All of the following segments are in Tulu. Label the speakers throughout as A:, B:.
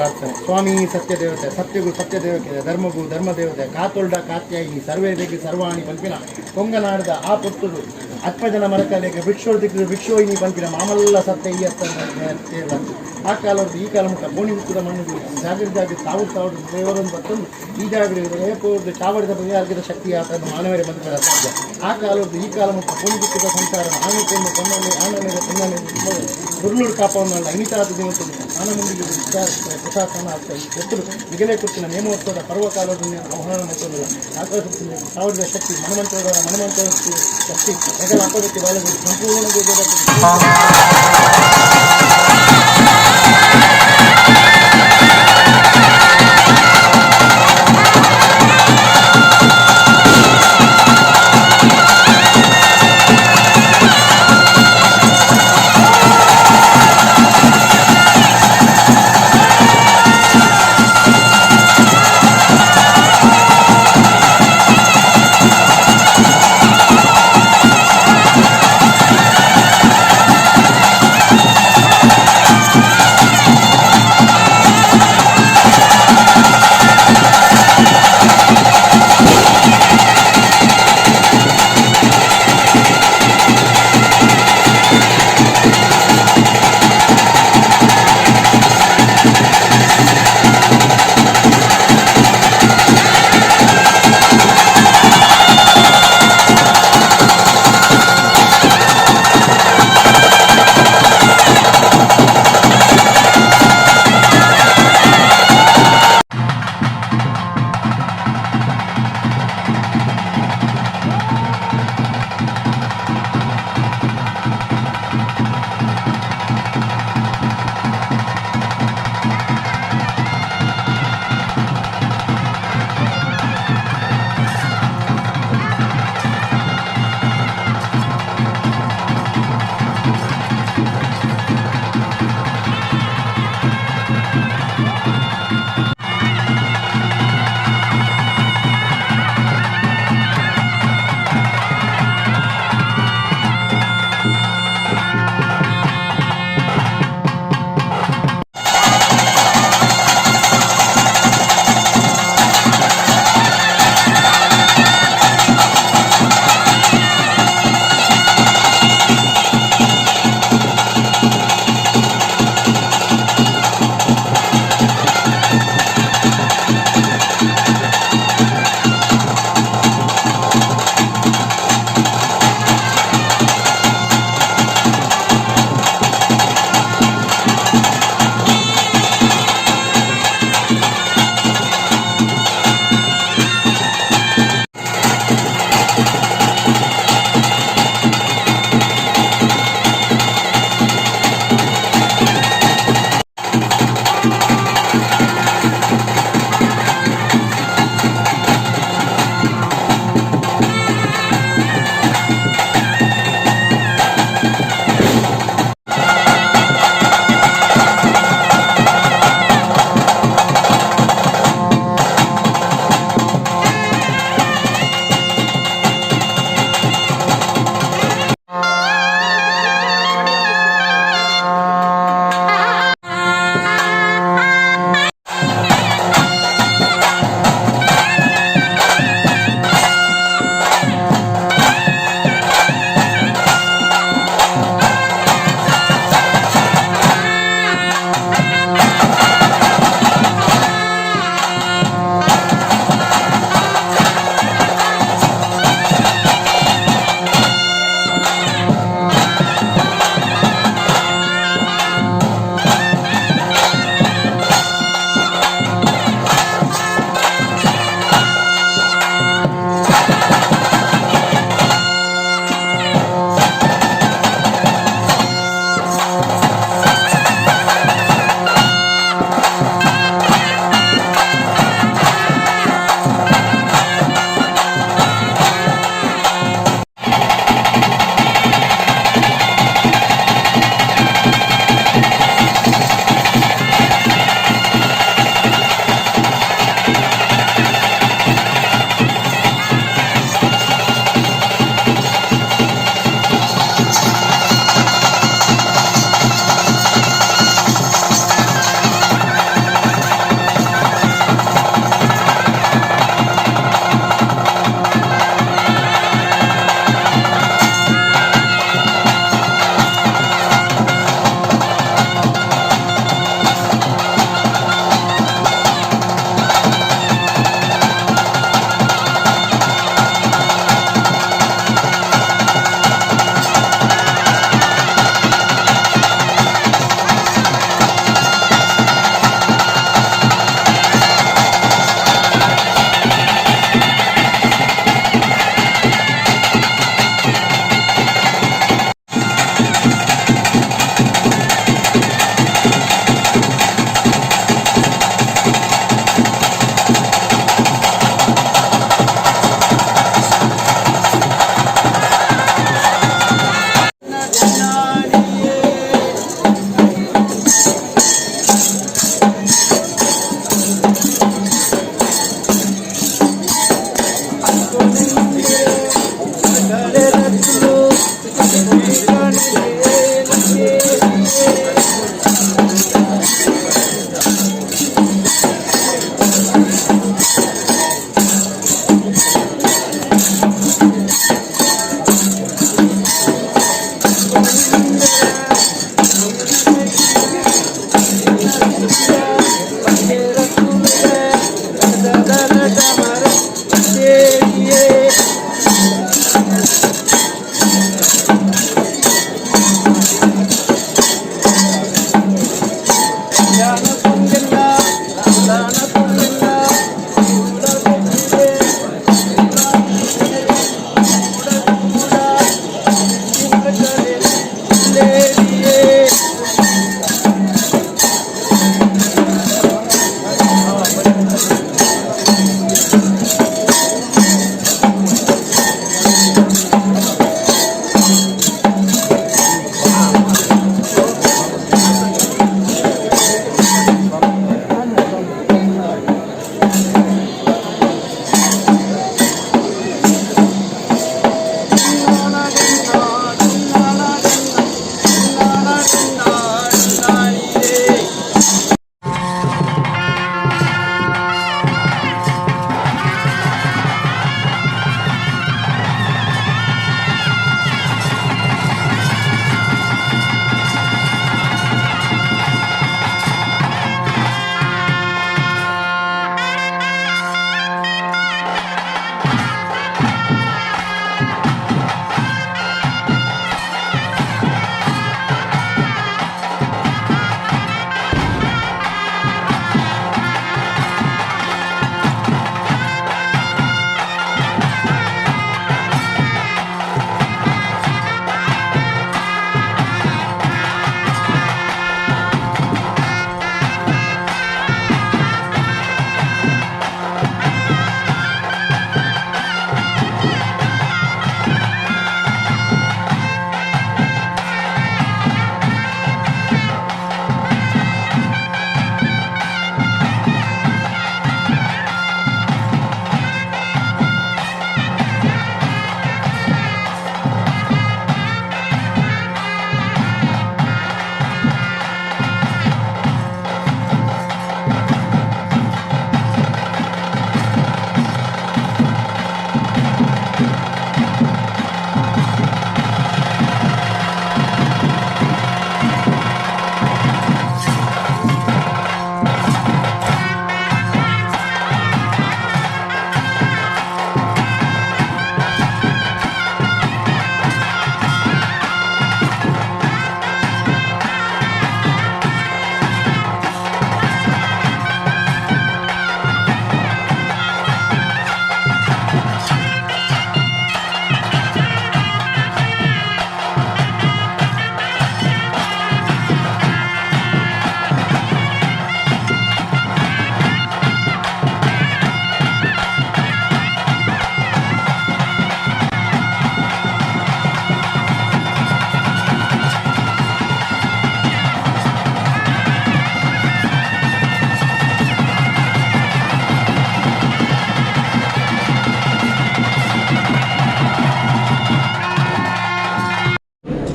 A: ಪ್ರಾರ್ಥನೆ. ಸ್ವಾಮಿ ಸತ್ಯ ದೇವತೆ, ಸತ್ಯಗು ಸತ್ಯ ದೇವತೆ, ಧರ್ಮಗು ಧರ್ಮ ದೇವತೆ, ಕಾತೊಲ್ಡ ಕಾತ್ಯಾಯಿನಿ ಸರ್ವೇದೆಗೆ ಸರ್ವಾಣಿ ಪನ್ಪಿನ ಕೊಂಗನಾಡದ ಆ ಪೊರ್ತುಡು ಅಲ್ಪ ಜನ ಮರಕಾಲೆಗೆ ವೃಕ್ಷೋರ್ದಿಕ್ಕು ವೃಕ್ಷೋಯಿನಿ ಪನ್ಪಿನ ಮಾಮಲ್ಲ ಸತ್ಯ ಈ ಅತ್ತ ಆ ಕಾಲದ್ದು ಈ ಕಾಲ ಮುಟ್ಟ ಗೋಣಿ ಹುಟ್ಟದ ಮಣ್ಣು ಜಾಗೃತಿ ಜಾಗೃತಿ ತಾವು ತಾವು ದೇವರನ್ನು ಬತ್ತೊಂದು ಈ ಜಾಗೃತಿ ಏಪೋರ್ದು ಚಾವಡಿದ ಬಗೆಯಾರ್ಗದ ಶಕ್ತಿ ಆತನ ಮಾನವರೇ ಬಂದ ಸಾಧ್ಯ. ಆ ಕಾಲದ್ದು ಈ ಕಾಲ ಮುಟ್ಟ ಗೋಣಿ ಹುಟ್ಟದ ಸಂಸಾರ ಆನೆ ಕೊಂಡು ಕಣ್ಣಲ್ಲಿ ಆನಂದ ಪೊನ್ನನೆ ದುರ್ಲುಡು ಕಾಪವನ್ನಲ್ಲ ಇನಿತಾದ ದಿನದಲ್ಲಿ ಆನಂದಿಗೆ ಪ್ರಶಾಸನ ಆಗ್ತಾ ಈ ಒತ್ತಡು ಮಿಗಲೇ ಕೊಟ್ಟಿನ ನೇಮೋತ್ಸವದ ಪರ್ವಕಾಲದ ಆಹ್ವಾನ ಮತ್ತೊಂದಿಲ್ಲ. ಆಕಾಶ ಸಾವಿರದ ಶಕ್ತಿ ಮನುಮಂತವರ ಮನುಮಂತ ಶಕ್ತಿ ಹೆಗಲ ಅಪಗತಿ ಬಾಲಗಳು ಸಂಪೂರ್ಣ.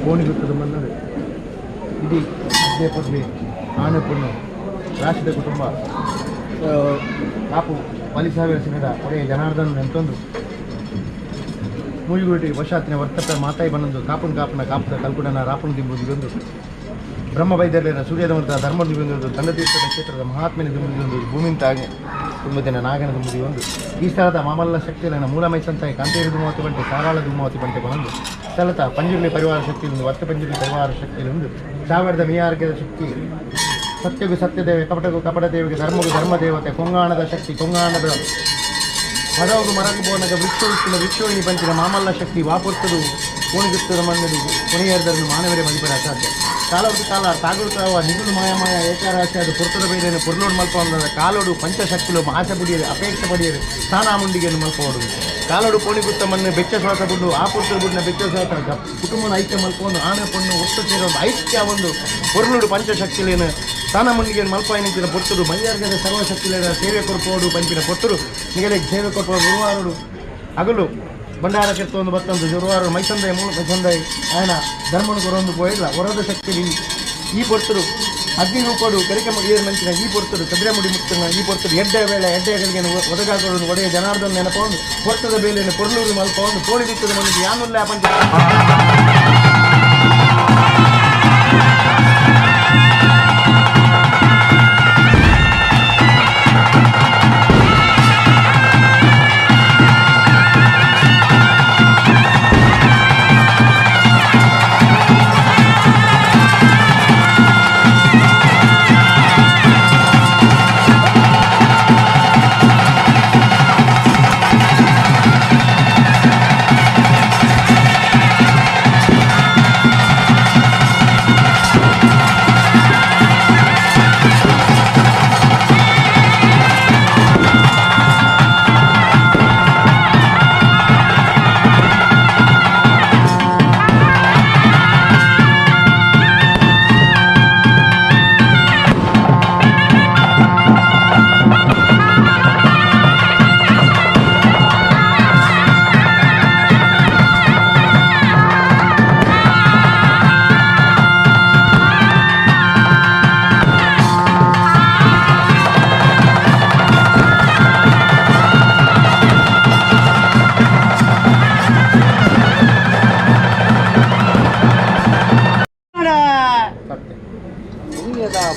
A: ಕೋಣಿಗುತ್ತದ ಮನ್ನರು ಇಡೀ ಅದೇ ಪದ್ವೆ ಆಣು ಪೊಣ್ಣು ರಾಶಿದ ಕುಟುಂಬ ಕಾಪು ವಾಲಿಸಾವಿರ ಸಿನದ ಒಡೆಯ ಜನಾರ್ದನ ನೆಂತೊಂದು ಮೂಜುಗುಟಿ ವಶಾತಿನ ವರ್ತಪ್ಪ ಮಾತಾಯಿ ಬನ್ನೊಂದು ಕಾಪುನ ಕಾಪುನ ಕಾಪುದ ಕಲ್ಕುಡನ ರಾಪುನ ದಿಂಬುದಿಗೊಂದು ಬ್ರಹ್ಮ ಬೈದರ್ಲಿನ ಸೂರ್ಯದ ಧರ್ಮ ದಿಂಬುದಿಗೊಂದು ತಂಡತೀರ್ಥದ ಕ್ಷೇತ್ರದ ಮಹಾತ್ಮನ ದಿಂಬುದಿಗೊಂದು ಭೂಮಿಂತಾಗಿ ತುಂಬುದಿನ ನಾಗನ ದಿಂಬುದಿಗೊಂದು ಈ ಸ್ಥಳದ ಮಾಮಲ್ಲ ಶಕ್ತಿಯಲ್ಲಿನ ಮೂಲಮೈಸಂತಾಯಿ ಕಾಂತೇರಿ ಧುಮಾವತಿ ಬಂಟೆ ಸಾರಾಳ ಧುಮಾವತಿ ಬಂಟೆ ಬಂದು ಸ್ಥಳದ ಪಂಜುರ್ಲಿ ಪರಿವಾರ ಶಕ್ತಿಯೊಂದು ವರ್ತ ಪಂಜುರ್ಲಿ ಪರಿವಾರ ಶಕ್ತಿಯೊಂದು ಸಾವಿರದ ಮೀಯಾರ್ಗದ ಶಕ್ತಿ ಸತ್ಯಗೂ ಸತ್ಯದೇವೆ ಕಪಟಗೂ ಕಪಟದೇವಿಗೆ ಧರ್ಮಗೂ ಧರ್ಮದೇವತೆ ಕೊಂಗಾಣದ ಶಕ್ತಿ ಕೊಂಗಾಣದ ಮರವು ಮರಗು ಬೋನಗ ವೃಕ್ಷ ಉತ್ತಿನ ವೃಕ್ಷೋಹಿಣಿ ಪಂಚಿನ ಮಾಮಲ್ಲ ಶಕ್ತಿ ವಾಪೊರ್ತದು ಕೋಣಿಗುತ್ತದ ಮಣ್ಣದು ಕೊನೆಯರ್ದರನ್ನು ಮಾನವರೇ ಮದಿಪರ ಅಸಾಧ್ಯ ಕಾಲೋಡು ಕಾಲ ತಾಗುಡು ತಾವ ನಿಗುಲು ಮಾಯ ಮಾಯ ಏಕಾರಾಶಿ ಅದು ಪೊರ್ತದ ಬೇರೆಯನ್ನು ಪೊರ್ಲೋಡು ಮಲ್ಪ ಕಾಲೋಡು ಪಂಚಶಕ್ತಿಲು ಆಸೆ ಬುಡಿಯರು ಅಪೇಕ್ಷೆ ಪಡಿಯರು ಸ್ಥಾನಾಮುಂಡಿಗೆಯನ್ನು ಮಲ್ಪೋಡು ಕಾಲೋಡು ಕೋಣಿಗುತ್ತ ಮಣ್ಣು ಬೆಚ್ಚ ಶ್ವಾಸ ಬುಡ್ಡು ಆ ಪೊರ್ತದ ಬುಡ್ನ ಬೆಚ್ಚ ಶ್ವಾಸ ಕುಟುಂಬನ ಐಕ್ಯ ಮಲ್ಕೊಂಡು ಆನೆ ಪೊಣ್ಣು ಒಟ್ಟು ಸೇರೋ ಒಂದು ಐಕ್ಯ ಒಂದು ಪೊರ್ಲುಡು ಪಂಚಶಕ್ತಿಲೇನು ಸ್ಥಾನಮುಂಡಿಗೆಯನ್ನು ಮಲ್ಪಾಯಿನ ಪೊರ್ತುಡು ಮೈಯಾರ್ಗದ ಸರ್ವಶಕ್ತಿಲೇನ ಸೇವೆ ಕೊರ್ಪೋಡು ಪಂಪಿನ ಪೊರ್ತುಡು ನಿಗಲಿಗೆ ಸೇವೆ ಕೊರ್ಪೋ ಗುರುವಾರುಡು ಹಗಲು ಭಂಡಾರ ಕೆತ್ತೊಂದು ಬತ್ತೊಂದು ಜುರುವಾರು ಮೈಸಂದೈ ಮೂಲ ಮೈಸಂದೈ ఆయన ಧರ್ಮನು ಕೊರೊಂದು ಪೋಯಿಲ್ಲ ಹೊರದ ಶಕ್ತಿ ಈ ಪೊರ್ತುಡು ಅಗ್ನಿ ರೂಪಡು ಕರಿಕೆ ಮುಡಿಯರು ನಂಚಿನ ಈ ಪೊರ್ತುಡು ಕದ್ರೆ ಮುಡಿ ಮುತ್ತನ ಈ ಪೊರ್ತುಡು ಎಡ್ಡೆ ವೇಳೆ ಎಡ್ಡೆ ಗಳಿಗೆ ಒದಗಾಕೊಳ್ಳೋದು ಒಡೆಯ ಜನಾರ್ದನ ನೆನಪೊಂದು ಪೊರ್ತದ ಬೇಲೆಯನ್ನು ಪೊರ್ಲೂರು ಮಲ್ಪೊಂದು ಕೋಳಿ ಬಿತ್ತದ ಮಂದಿ ಯಾನುಲ್ಲ ಪಂಚ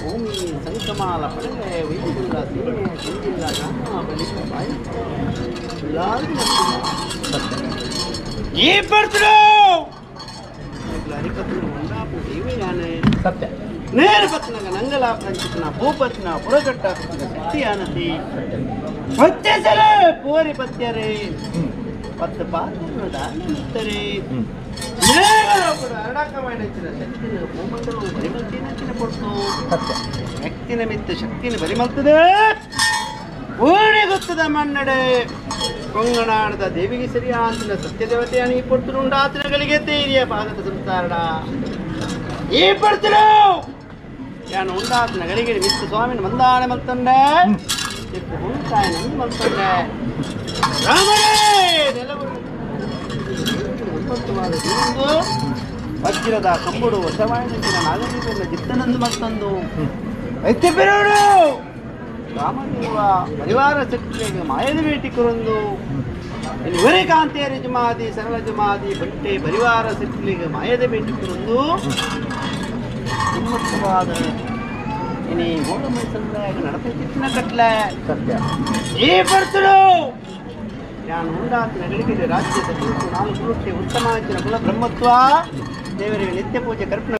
B: ಭೂಮಿ ಸಂಕಮಾಲ ಪಡವೆ ವೈದ್ಯುಲ್ಲ ಸೀಮೆ ಸಿಂಗಿಲ್ಲ ಗ್ರಾಮ ಬಲಿಕ ಬಾಯಿ ಈ ಪರ್ತರು ಹರಿಕಥನು ಉಂಡಾಪು ದೇವಯಾನೆ
A: ಸತ್ಯ
B: ನೇರ ಪತ್ನಗ ನಂಗಲ ಪ್ರಂಚಿತನ ಭೂಪತ್ನ ಪುರಗಟ್ಟ ಶಕ್ತಿಯಾನತಿ ಪತ್ಯಸರೆ ಪೋರಿ ಪತ್ಯರೆ ಪತ್ತು ಪಾತ್ರ ದಾನ ಮುತ್ತರೆ ಶಕ್ತಿನ ಭೂಮಂಡಲವು ಬರಿಮಲ್ತಿನ ಕೊಡ್ತು
A: ಸತ್ಯ
B: ಶಕ್ತಿನ ಮಿತ್ತ ಶಕ್ತಿನ ಬರಿಮಲ್ತದೆ ಓಡಿ ಗೊತ್ತದ ಮನ್ನಡೆ ಕೊಂಗಣಾಡದ ದೇವಿಗೆ ಸರಿಯಾಂತಿನ ಸತ್ಯದೇವತೆಯ ಈ ಪೊರ್ತುನುಂಡಾತನಗಳಿಗೆ ತೇರಿಯ ಭಾಗತ ಸಂಸಾರಡ ಈ ಪಡ್ತರು ಯಾನು ಉಂಡಾತನ ಗಳಿಗೆ ಮಿತ್ತ ಸ್ವಾಮಿನ ಮಂದಾನೆ ಮಲ್ತಂಡೆ ಚಿಕ್ಕ ಹುಂಟಾಯ ನಂದು ಮಲ್ತಂಡೆ ರಾಮರೇ ನೆಲಗುರು ಒಂಬತ್ತುವಾದ ದೇವಂದು ವಜ್ರದ ಕಂಬುಡು ವಶವಾಯಿನ ನಾಗರೀಕರಣ ಜಿತ್ತನಂದು ಮಲ್ತಂದು ಐತ್ಯಪಿರೋಡು ರಾಮದೇವ ಪರಿವಾರ ಶಕ್ತಿಗೆ ಮಾಯದ ಬೇಟಿ ಕುರಂದು ಇವರೇ ಕಾಂತೇರಿ ಜುಮಾದಿ ಸರಳ ಜುಮಾದಿ ಬಂಟೆ ಪರಿವಾರ ಶಕ್ತಿಗೆ ಮಾಯದ ಬೇಟಿ ಕುರಂದು ಉನ್ಮುಕ್ತವಾದ ಇನಿ ಓಡಮೈ ನಡತೆ ಚಿತ್ತಿನ ಕಟ್ಲೆ
A: ಸತ್ಯ
B: ಈ ಪರ್ತರು ನಾನು ಉಂಡಾತನ ಗಳಿಕೆ ರಾಜ್ಯದ ನಾಲ್ಕು ರೊಟ್ಟಿ ಉತ್ತಮಾಂಚಿನ ಕುಲ ಬ್ರಹ್ಮತ್ವ ದೇವರಿಗೆ ನಿತ್ಯ ಪೂಜೆ ಕರ್ಪಣ.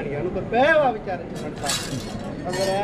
B: ಮಾನಾಣಿಗೆ ಅನುಕಲ್ಪೇ ವಿಚಾರ ಮಾಡ್ತಾ ಅಂದರೆ.